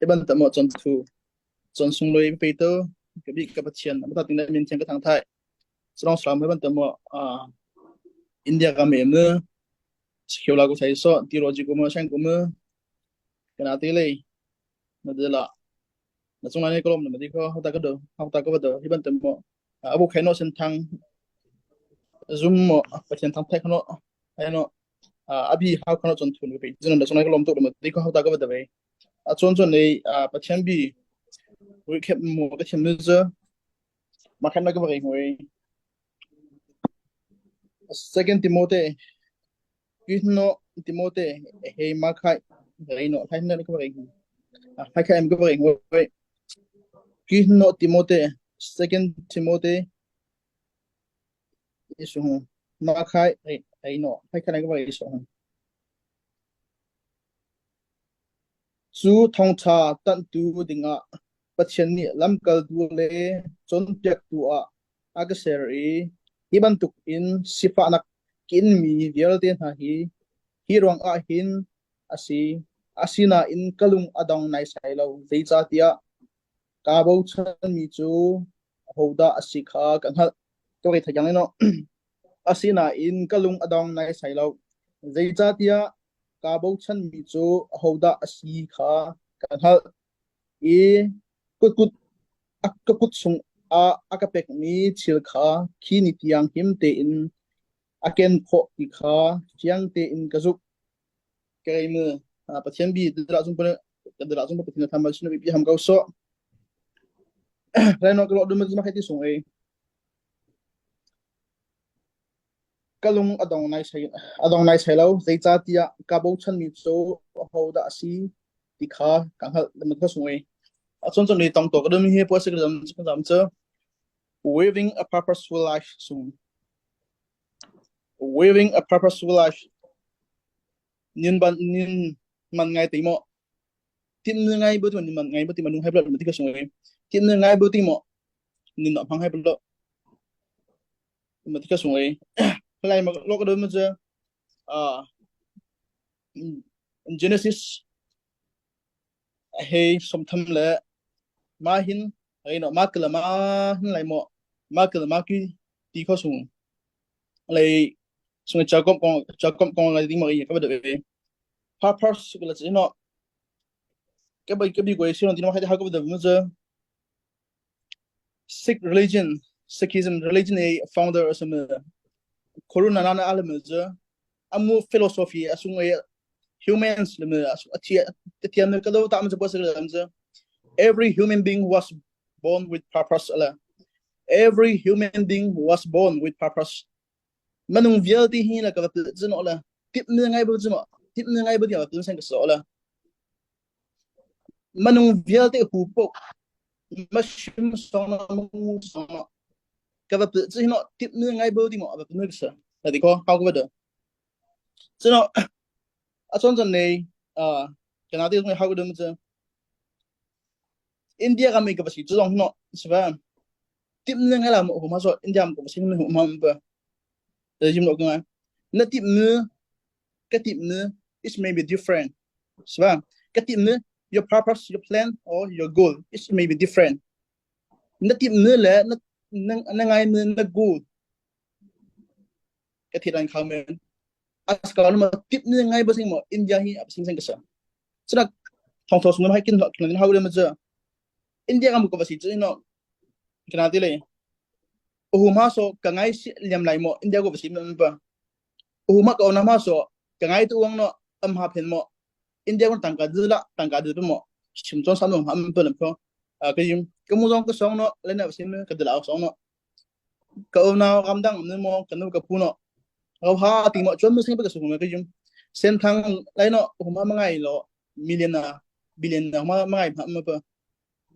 Hi bantuk maw cun thu cun sunglawi petu ka bik ka Pathian amata ting min thiang ka thang thai Sarong salam hi bantuk maw India ka me mu sikhiu la ko sai so ti ro ji ko mu shang ko mu kana te lei na de la na chung lai kolom na di ko hota ka do hota ka do hi bantuk maw abu khaino sen thang zum mo Pathian thang thai khano ai no abi hau khano chon thun pe jun na chung lai kolom to ma di ko hota ka ba de a chon chon nei Pathian bi wi khep mo ka thiam nu zu ma khan na ka ba ngoi Second Timothy no Timothy he ma khai rei no thai na ka ba ngi hai khai em ka ba ngoi no Timothy Second Timothy isu ma khai rei no thai khai ka ba isu Cu thawngṭha tanhtu dingah Pathian nih lamkaltu le cawnpiaktu ah a ka ser i hi bantukin sifahnak ka inmi vialte hna hi, hi ruangah hin a si. Asinain ka lung a dong naisai lo, zeicahtiah kaa bochanmi cu ahodah a si kha ka hngalh. Ka rei thei Asinain ka lung a dong naisai lo, zeicahtiah kaa bochanmi cu ahodah a si kha ka hngalh i ka kut ka kut chungah a ka pekmi thil kha khi ni tiang him tein a ken khawh ti kha fiang tein ka zumh. Kei mu Pathian bi dira cung dira cung Pathian tham sin bi ham ko so. Reno ka lo dum ma khai ti sung ei. Ka lung a dong nai sai a dong nai sai lo zeicahtiah ka bochanmi cu ahodah a si ti kha ka hngalh ma kha sung ei. A chon chon ni tong to ka dum hi puai sik zam zam chu weaving a purposeful life sung. Weaving a purposeful life nin ban nin man ngai te mo tin ngai bu tu nin man ngai bu ti manung hai blo ma ti ka sung ei. Tin ngai bu ti mo nin no phang hai blo ma ti ka sung ei. Lai ma lo ka dum ma chu ah Genesis hei somtham le ma hin ei no ma kala ma hin lai mo ma kala ma ki ti kho sung lei sung cha kom kong cha kom kong lai ding ma i ka ba de purpose ko la chi no ka ba ka bi ko si no tin ma ha ka ba de mu je Sikh religion Sikhism religion a founder asame Corona na alam je amu philosophy asung e humans le athiam ka do ta ma bo se lam je every human being was born with purpose ala every human being was born with purpose manung vialte hi la ka zin la tip ne ngai bo zin tip ne ngai bo dia tun sen ka so la manung vialte hu po mashim song na mu song na ka va chi no tip ne ngai bo di mo ba ne sa ta di ko how ko ba do no a chon chon nei a kana ti ngai how ko do India ka mi ka ba si chu dong no si ba tip ne ngai la mo hu ma so India ko ba si ne hu ma ba ta jim no ka na tip ne ka tip ne is maybe different si ba ka tip ne your purpose your plan or your goal is maybe different na tip ne le na na ngai ne na goal ka thiran kha men askal ma tip ne ngai ba sing mo India hi ab sing sing ka sa suna thong tho sung hai kin kin hau le ma cha India kam ko ba si chu no kana ti le hu ma so ka ngai si liam lai mo India ko ba si ma pa hu ma ka ona ma so ka ngai tu wang no am ha phen mo India ko tangka du la tangka du mo chim chon sam no am pa lam pho ka yim ka mu zong ka song no le na sim ka de la song no ka unau ramdang ne mo ka nu ka pu no rau ha ti mo chon mo sing pa ka su ma ka yum sen thang lai no huma ma ngai lo million na billion na ma ma ngai ma ma pa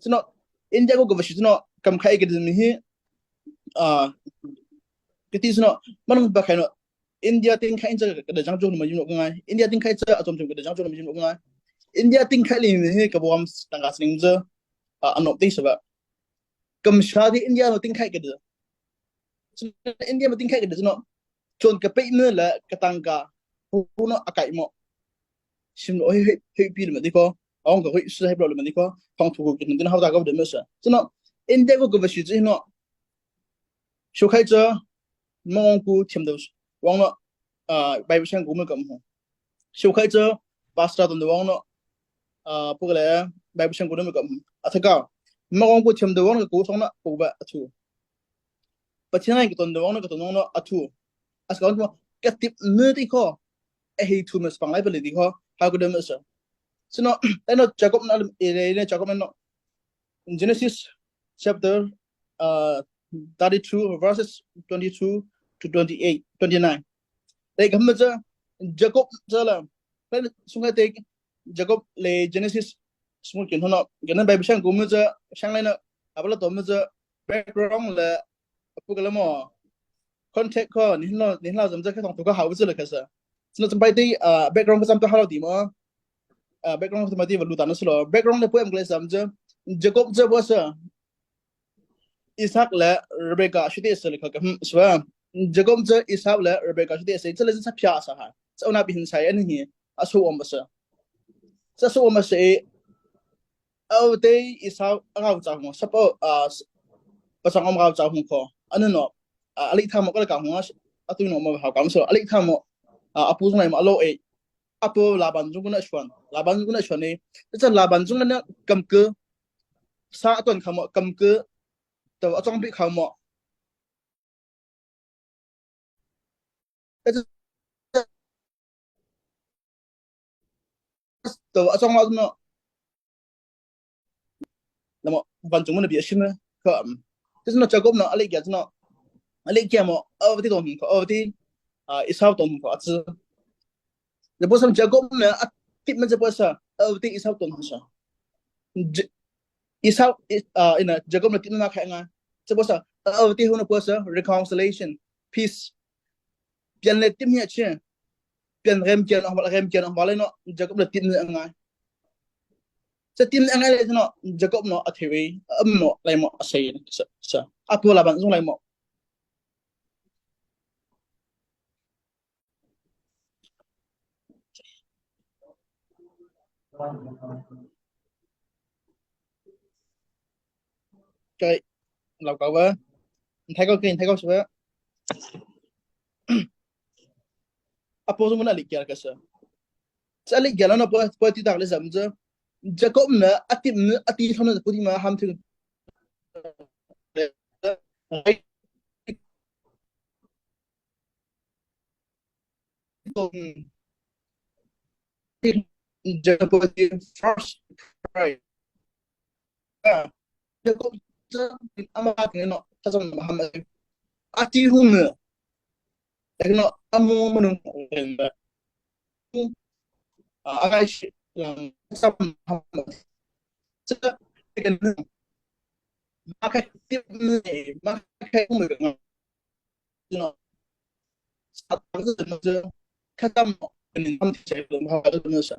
sino India ko ka shi no kam khai ke mi hi a ke ti sino manung ba khai no India ting khai cha ka da jang jo ma yum no ngai India ting khai cha atom ka da jang jo ma yum no ngai India ting khai li mi hi ka bom tanga sing jo anok ti sa ba kam sha di India no ting khai ka de India ma ting khai ka de no chon ka pe ne la ka tangka hu no akai mo sim no he he pi ma di ko Ong ka hui si hai problem ni ko thong thu ko kin din hau da ko de me sa. Chino India ko ko si chi no shu khai cha mong ku thiam do wang no Bible sang ku me kam ho. Shu khai cha pastor don wang no pu le Bible sang ku me kam athaka mong ku thiam do wang ko song na ku ba athu. Pathian ai ka ton do wang no ka ton wang no athu. As ka ka tip ne ti ko a hei thu me spang lai bali ti ko how could them sa. Sino ano Jacob na ile Jacob no Genesis chapter 32 verses 22 to 28 29. Te kam cha Jacob cha la sungai te Jacob le Genesis smul kin hono ganan Bible sang kum cha sang lai na abala tom cha background le apu ka mo contact ko ni lo ni lo zam cha ka tong tu ka hau chu le ka sa sino champai te background ka sam to halo di mo background ka mati valu ta no slo background le poem le sam cha Jacob cha bo sa Isaac le Rebecca shi te se le ka swa Jacob cha Isaac le Rebecca shi te se chale cha phya sa ha cha na bi hin sai an hi asu om sa cha su om se au te Isaac ngau cha hong sapo a pasang om ngau cha hong kho anu no ali tha mo ka ka hong atu no mo ha kam so ali tha mo apu zung lai mo alo e apu laban zung na chuan laban zung na chuan ni cha laban zung na kam ke sa ton kha mo kam ke to achong bi kha mo to achong ma no 那么万众们的别心呢？可，就是那这个呢，阿里家子呢，阿里家么，二的东西，二的啊，一少东西可知。你不是这个呢？啊，你们这不是二的一少东西。一少一啊，那这个呢，你那看啊，这不是二的后呢不是 reconciliation peace， 变来点下去，变rem 见啊，rem 见啊，完了呢，这个呢点呢啊。 Cutin a ngai le no Jacob no a theu i a um no lai maw a sei sa a pu la ban zung lai maw cái lão cậu vơ thấy có kinh thấy có sữa apo zung na lik ka sa sa lik na po po ti tak le zam chu Jacob na atim na ati thon na pudi ma ham thing Jacob first pray Jacob ama no tazam Muhammad ati hum no amu munung agai sam ma kai tip ne ma kai um no sa ka tam ni am ti che lo ha do no sa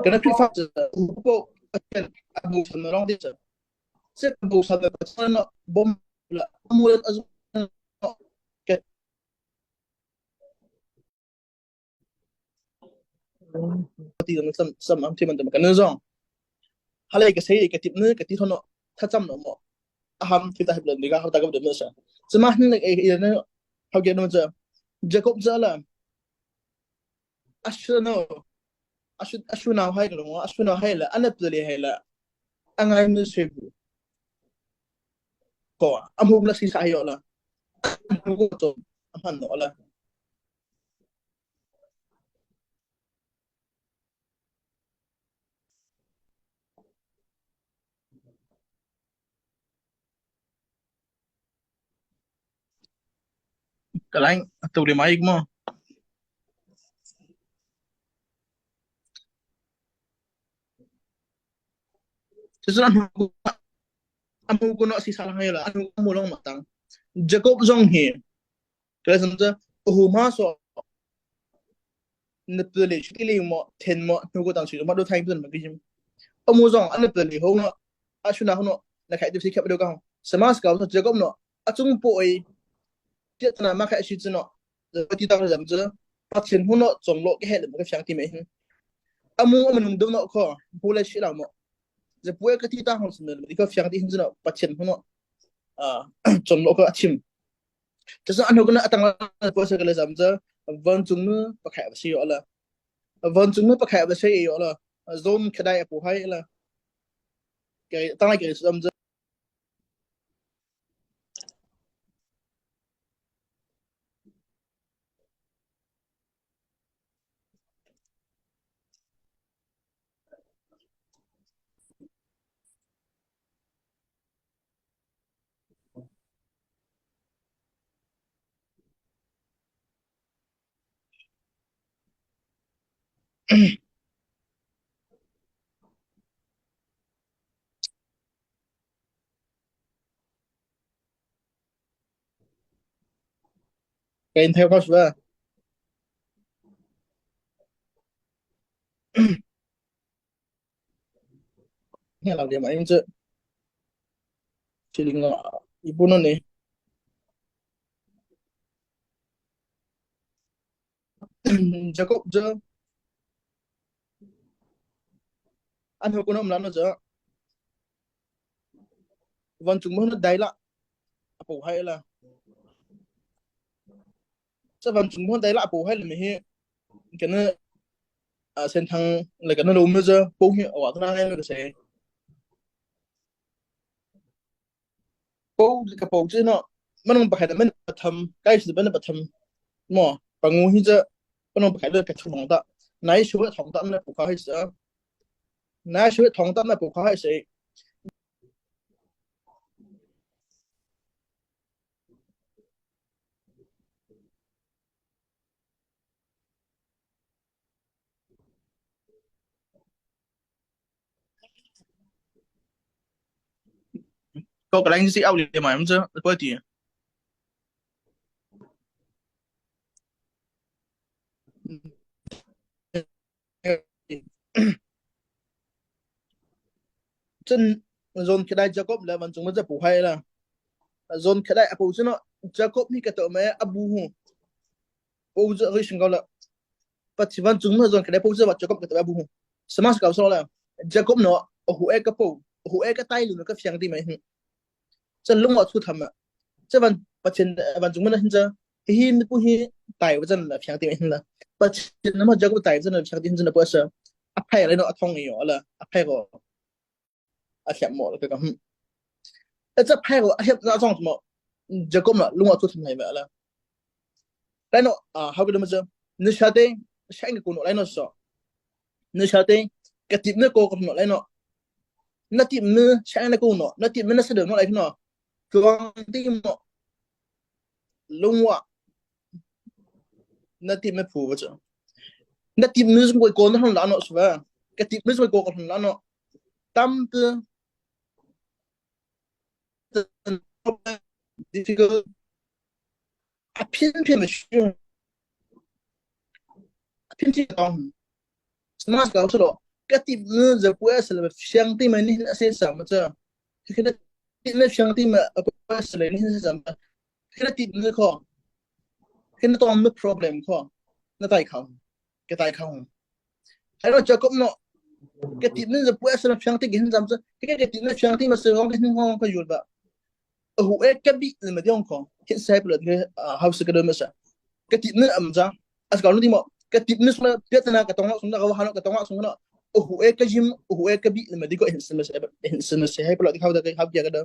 kana kri fa po abu san long di sa se bu sa ba no bom la amulan azu ke ti sam sam am ti man kan zong halai ka sei ka tip ne ka ti thono tha cham no mo aham ti ta heblen ni ga ha ta ga de sa chama hin le e ne how get no ja Jacob ja la ashno ashu ashu na hai lo ashu na hai la anap le hai la angai nu se bu ko amhum la si sa yo la ko to amhan no la Kalain tu le mai mo Susunan amu ko no si salang la anu mu long matang Jacob zong hi kala sam cha hu ma so na le chu le mo then mo nu ko tang chu ma do thai pun ma ki jim amu zong an pe le ho no a chu na ho no na khai tu si khap do ka samas ka Jacob no achung po ei tiat na ma khai shi chu no ti tak zam chu pathian hu no chong lo ke he le ma ka fyang ti me hin. Amu amanung dum no kho hu le shi lo mo. Zapuai ka ti ta hong sun di ko fiang ti hin no pathian hu no chon lo ko achim. Tasa anu kana atang la po se ka le zam cha van chung nu pakhai ba si yo la. Van chung nu pakhai ba se yo la. Zon khadai apu hai la. Ke tang lai ke zam cha Kain theo ko swa. Nghe làm điểm anh chứ. Chỉ linh là ibu nó này. Jacob je an ho kono mlan je van chung mo na dai la apo hai la cha van chung mo dai la apo hai le mi hi kana sen thang le kana lo mu je po hi awa ta ngai le se po ka po chu no manung pakhat man patham kai su ban patham mo pangu hi je panung pakhat le ka thong da nai shu thong da na pu kha hai sa nai shu thong da na pu kha hai se Ko ka lang si au le mai am chu ko ti. Cun zon khadai Jacob le van cung ma pu hai la. Zon khadai apu chu no Jacob ni ka to me abu hu. Pu chu ri sing ko la. Pathian van cung ma zon khadai pu chu Jacob ka to abu hu. Samas ka so la. Jacob no hu e ka pu hu e ka tai lu ka fiang ti mai hu. Cun lung ah thu tham ah cu van Pathian vancung man hin cu hihi mipu hi tai wa chan fiang ti hin la Pathian nama Jacob tai chan fiang ti hin cun pu asa a phai le no a thong i ala a phai ko a hliam mo ka ka hm e cha phai ko a hliam na chong mo Jacob na lung ah thu tham hai ma ala lai no how ka ma chu ni sha te shang ko no lai no so ni sha te ka tip ne ko ko no lai no na tip ne shang na ko no na tip na sa de no lai no tluang ti mo lungwa na tip me phu va chu na tip ne sung ko na hon la no swa ka tip ne sung ko ko hon la no tam te difficult 啊偏偏的需要偏偏当什么搞错了？个地呢这不是了，相对嘛你那些什么这，这个那相对嘛不是了，你是什么？这个地呢可，这个当没 problem 可，那大考，个大考。还有这个么？个地呢这不是了，相对给你怎么这？这个地呢相对嘛是讲给你讲个有吧？hu e ka bi ma diong ko hit sai pula ke house ka dom sa ka ti ne am ja as ka lu ti mo ka ti ne suna pia tana ka tong sung na ka hano ka tong sung na hu e ka jim hu e ka bi ma di ko hin sin se hin sin se hai pula ti khau da ka hau ya ka da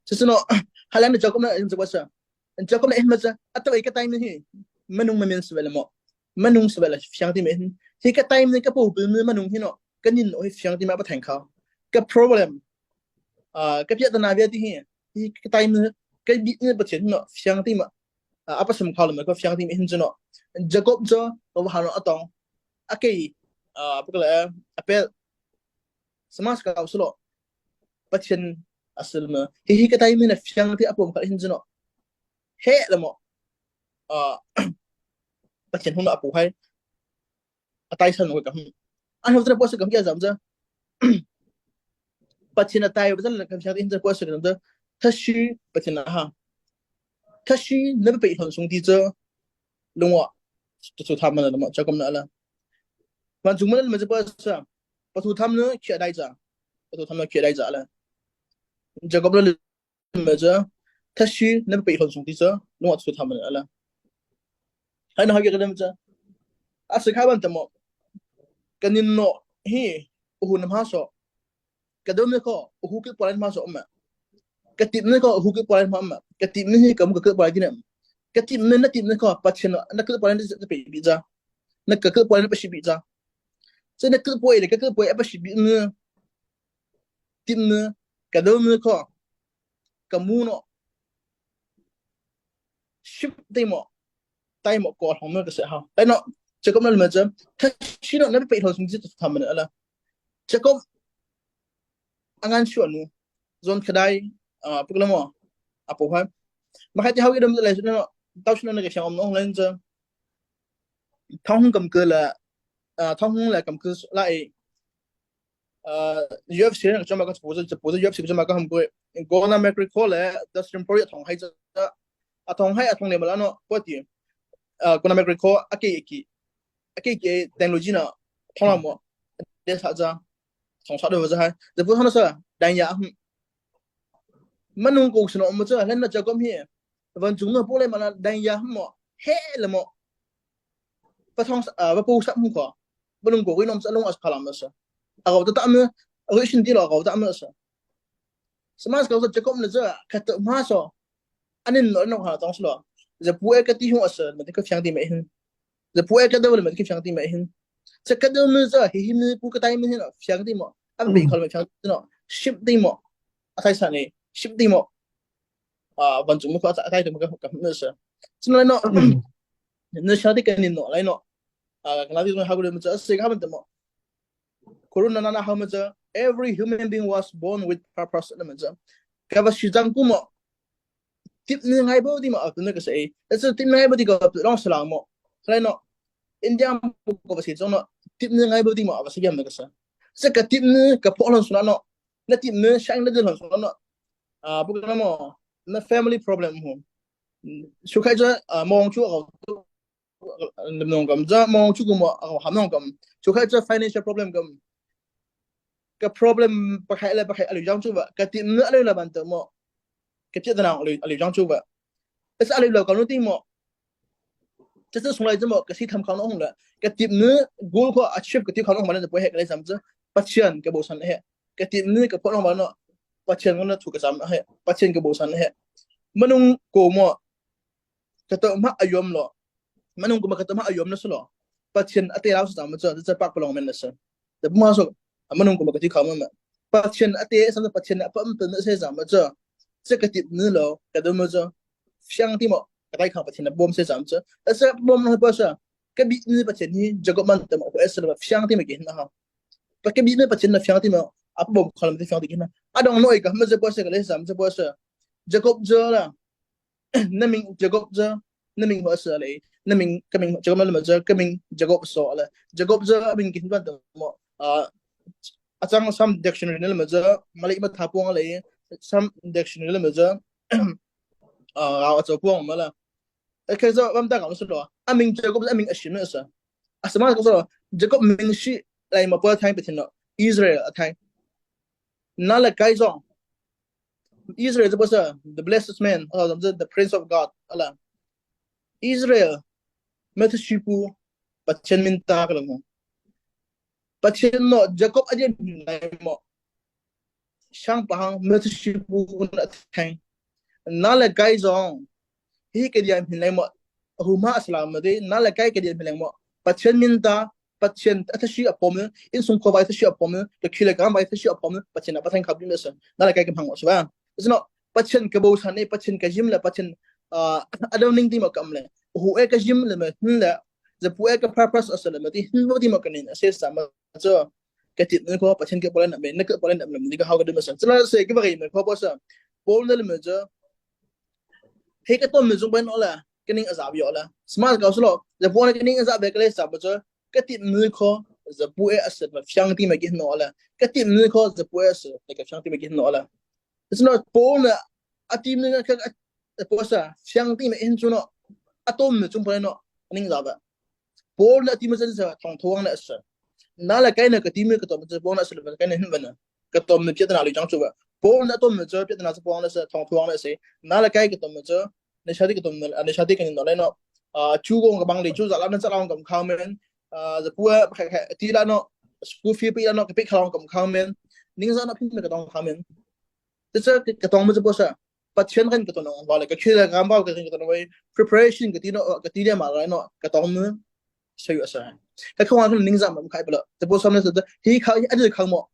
Sisino halan Jacob na in wasa Jacob na ihma ato ka time hi manung mamin swela mo manung swela fiang ti me hi ka time ni ka pu manung hi no kanin oi fiang ti ma pa thang kha ka problem ka piah tana vialte hi hi ka time ka bi ne pathian no fiang ti ma apa sam khal ma ka fiang ti hin chu no Jacob cho ko ha no atong akei apakala apel. Samash ka uslo Pathian asil ma hi hi ka tai mi na fiang ti apom kha hin juno he lamo Pathian hun apu hai atai san ko ka hum an ho tra po se kam kya jam ja Pathian atai ba la kam fiang ti hin po se kam da thashi Pathian ha thashi na pe hon sung ti cha lungwa chu tham na lamo cha kam na ala man chung man ma pa sa pathu tham na khia dai cha pathu tham na khia dai cha la Jacob la ma cha thashi na pe hon sung ti cha lungwa chu tham na ala hai na ha ge ka cha a se kha ban ta mo kanin no hi hu nam ha so ka dom ne ko hu ke polan ma so ma ka tip ne ko hu ke polan ma ma ka tip ne hi kam ka ke polan dinem ka tip ne na tip ne ko patchen na ke polan ne pe bi ja na ka ke polan pa shi bi ja se na ke poi le ka ke poi pa shi bi ne tip ne ka dom ne ko ka mu no ship te mo tai mo ko hong me ka se ha tai no che kom na me cha tha shi no na pe hon sung ji tham ne ala Jacob angan shu anu zon khadai puklamo apo ha ma khai ti hau idom le no tau shno na ke shang om nong len cha thong hung kam ke la thong hung la kam ke la e UFC 那个专门个不是不是 UFC 专门个很贵，Conor McGregor 咧，Dustin Poirier 同係就啊同係啊同你咪啦喏，嗰啲Conor McGregor 啊幾幾啊幾幾定路子呢，同啦冇，你啥子啊？同啥都唔知係，就普通的說，但也มันนุ่งกูสนอมาเจอแล้วน่าจะก็มีวันจุงเนาะพวกเลยมันดังยาหมอเฮ่ละหมอปะทองเอ่อปะปูสักมุขอปะนุ่งกูวินอมสะลงอัสพลามเสอะเอาตะตะเมเอาชินดีหรอเอาตะเมสสมาสก็จะก็มันเจอคัดมาสออันนี้นนหาต้องสลอจะพูดก็ที่หัวเสมันก็ฟังดีไหมฮึจะพูดก็ได้มันก็ฟังดีไหมฮึจะก็ได้มันจะฮิฮิมันพูดก็ได้มันเนาะฟังดีมั้งอันเป็นคนไม่ฟังเนาะชิบดีมั้งอะไรสักนี่ชิบดีมั้ง啊，วันจุมันก็อะไรถึงมันก็กับเนื้อเสือฉะนั้นเนาะเนื้อชาติกันนี่เนาะอะไรเนาะอ่ากันที่มันหากูเลยมันจะเสียข้ามันแต่มั้ง Corona na how much every human being was born with purpose 那么着，个个市场估么？tip ni ngai bo di ma tu ne ka sei so tip ngai bo di ko long salang mo khlai no India ko ba si chong no tip ni ngai bo di ma ba si yam ne ka sa se ka tip ni ka pho lon suna no na tip ni shang na de lon suna no a bu ka mo na family problem hu su khai cha mong chu ko nong kam ja mong chu ko mo ham nong kam su khai cha financial problem kam ka problem pakhai le pakhai alu jang chu ba ka tip ni alu la ban te mo ka piat na alu alu jang chu ba es alu lo ka nu ti mo 这是从来这么个si tham khang no hong la ka tip ni goal ko achieve ka ti khang no ma na po he ka sam cha pathian ka bo san he ka tip ni ka pho no ma no pathian no thu ka sam he pathian ka bo san he manung ko mo ka to ma ayom lo manung ko ma ka to ma ayom na so lo pathian ate lao sa ma cha cha pak palong men na sa da ma so manung ko ma ka ti khang ma pathian ate sam pathian a pam pe na se sa ma cha cha ka tip ni lo ka do ma cha fiang ti mo ka tai khang pathian a bom se sam cha asa bom na pa sa ka bi ni pathian hi jacob man te ma ko es la fiang ti ma ki na ha pa ka bi ni pathian na fiang ti ma a bom khalam ti fiang ti ki na adong noi ka ma je pa se ka le sam je pa se jacob je la na ming Jacob je na ming ho se le na ming ka ming Jacob ma je ka ming Jacob so le Jacob je ming kin ban mo a achang sam dictionary ne ma je mali ma tha puang le sam dictionary le ma je a a cho puang ma la e ke zo bam ta ka so lo a ming Jacob a ming a shim sa a sama ko so Jacob ming shi lai ma pa thang pe thin no Israel a thang na le kai zong Israel 这不是 the blessed man 啊，the the prince of God ala Israel met shipu Pathian min ta ka lang Pathian no Jacob aje nai mo shang pahang met shipu na thang na le kai zong hi ke diam hin lai mo huma aslam de na le kai ke diam hin lai mo Pathian min ta Pathian a thashi a pom in sung kho vai thashi a pom le khile ka vai thashi a pom Pathian a pathan khap din se na le kai ke phang so ba no Pathian ka bo san e Pathian ka jim le Pathian adon ning ti ma kam le hu e ka jim le me hin le the pu e ka purpose asal me ti hin bo ti ma kanin se sa ma cho. Ka tit ne ko pathian ke polen me na ke polen me ni ka hau ka dum sa. Chala se ke ba me ko po sa. Paul ne me cha he ka tom me zung ben ola kening azab yo la. Smart ka slo ja po ne kening azab be kle sa ba cha ka tit ne ko za pu e asat ma fyang ti me ki no la. Ka tit ne ko za pu e asat ka fyang ti me ki no la. It's not Paul na atim ne ka po sa fyang ti me hin chu no atom me chung pa no ning za ba. Paul na ti ma chan sa thong thuang na sa. Na la kai na ka ti me ka tom cha Paul na sa la kai na hin ba na. Ka tom na piat na lu chang chu ba. Paul na tom na cha piat na sa Paul na sa thong thuang na se. Na la kai ka tom na cha na shadi ka tom na na shadi ka ni no le no. Chu gong ka bang le chu za la na cha long kam khang men. Za pu kha kha ti la no school fee pi la no ka pi khalong kam khang men. Ning za na phin ka tong khang men. Te cha ka tong ma cha po sa Pathian kan ka ton ong wa le ka khil ka ba ka ka ton wai preparation ka ti no ka ti le ma lai no ka tong mu sayu asa ka khong an ning zam khai bla te bo sam na sa hi kha hi adil khang mo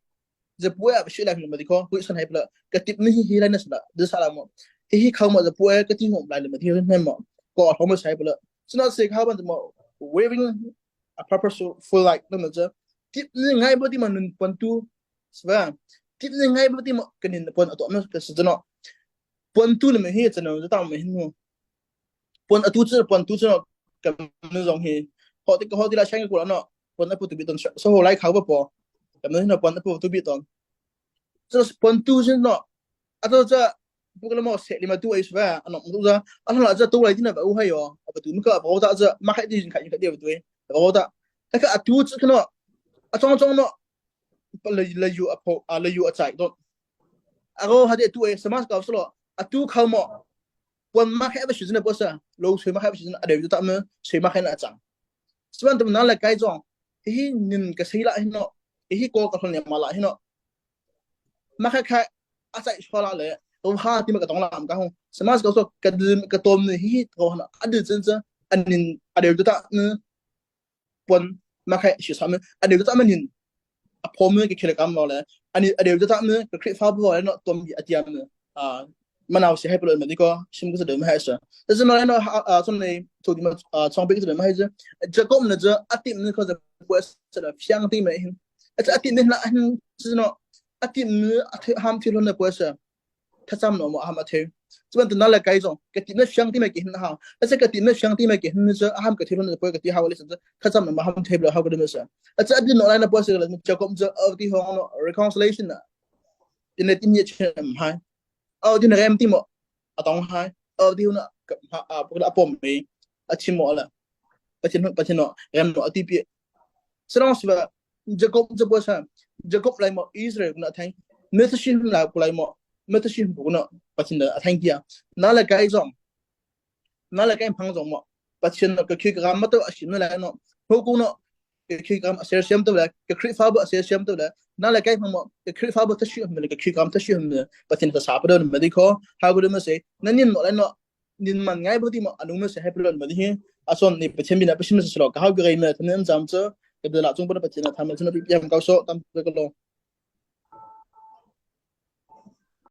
je pu ya shi la ma di ko hu san hai bla ka tip ni hi lai na sa de sa la mo hi hi khang mo je pu ya ka ti hom lai le ma thi hem mo ko ho mo sai bla sna se kha ban mo waving a purposeful like no ma je tip ni ngai bo ti ma nun pon tu Sva tip ni ngai ba ti mo kanin pon ato ma ka sa no pon tu le me hi chano ta me hin mu pon atu chu pon tu chu kam nu zong hi ho ti ho ti la chang ko no pon apu tu bi ton so ho lai khau ba po kam nu no pon apu tu bi ton so pon tu jin no ato cha bu ka mo se li ma tu ai sva ano mu za ano la cha tu lai tin ba u hai yo ba tu mu ka ba ta cha ma khai ti jin khai khai dia tu ba ta ka atu chu no a chong chong no la yu a pho la yu a chai don ago hade tu e samas ka slo atu khau mo pon ma khe ba shi jina bo sa lo sui ma khe ba shi jina ade ta ma sui ma khe na chang swan tum na la kai jong hi nin ka sei la hi no hi ko ka thon ma la hi no ma khe kha a chai shola le to ha ti ma ka tong lam ka hong samas ka so ka ka tom ni hi ko na ade chen chen anin ade ta ne pon ma khai shi sa me ade ta manin a phom me ke khele kam lo le ani ade ta me ka khri fa bo le no tom bi atia me a manaw si hai plo me di ko sim ko de me hai sa ta ma no a son nei to di ma chong bi de me hai je jacob ne je atim ne ko je pu sa da fyang ti me hin atim ne na hin no atim ne ham thi lo ne pu sa thlacam no mo aham a theu chuan tu na le kai zong ka ti na fiang ti mai ki hin ha a ka ti na fiang ti mai ki hin chu aham ka thilon na ka ti haw le san thlacam no ma ham thei bla haw ka dum sa a cha din no lai na po se la jacob chu ti hong no reconciliation na tin le tin ye chem hai au tin rem ti mo atong hai au ti na a pu la pom me a chim mo la pathin pathin no rem no ati pi sarong siwa Jacob Jacob sa Jacob lai mo Israel kuna thang Methodist la kulai mo Methodist bu na pathin da thang kia na la kai zong na la kai phang zong mo pathin ka khi ka ma to asin na la no ho ku no ka khi kam aser siam to la ka khri fa bu aser siam to la na la kai phang mo ka khri fa bu ta shi hum ka khi kam ta shi hum pathin ka sa pa do ma di kho ha bu ma se na nin mo la no nin man ngai bo ti mo anung me se happy lon ma hi ason ni pathian bina pasim se lo ka hau ge me thanem jam che ke la chung pa pathian tham chuna pi piam kau so tam ke lo.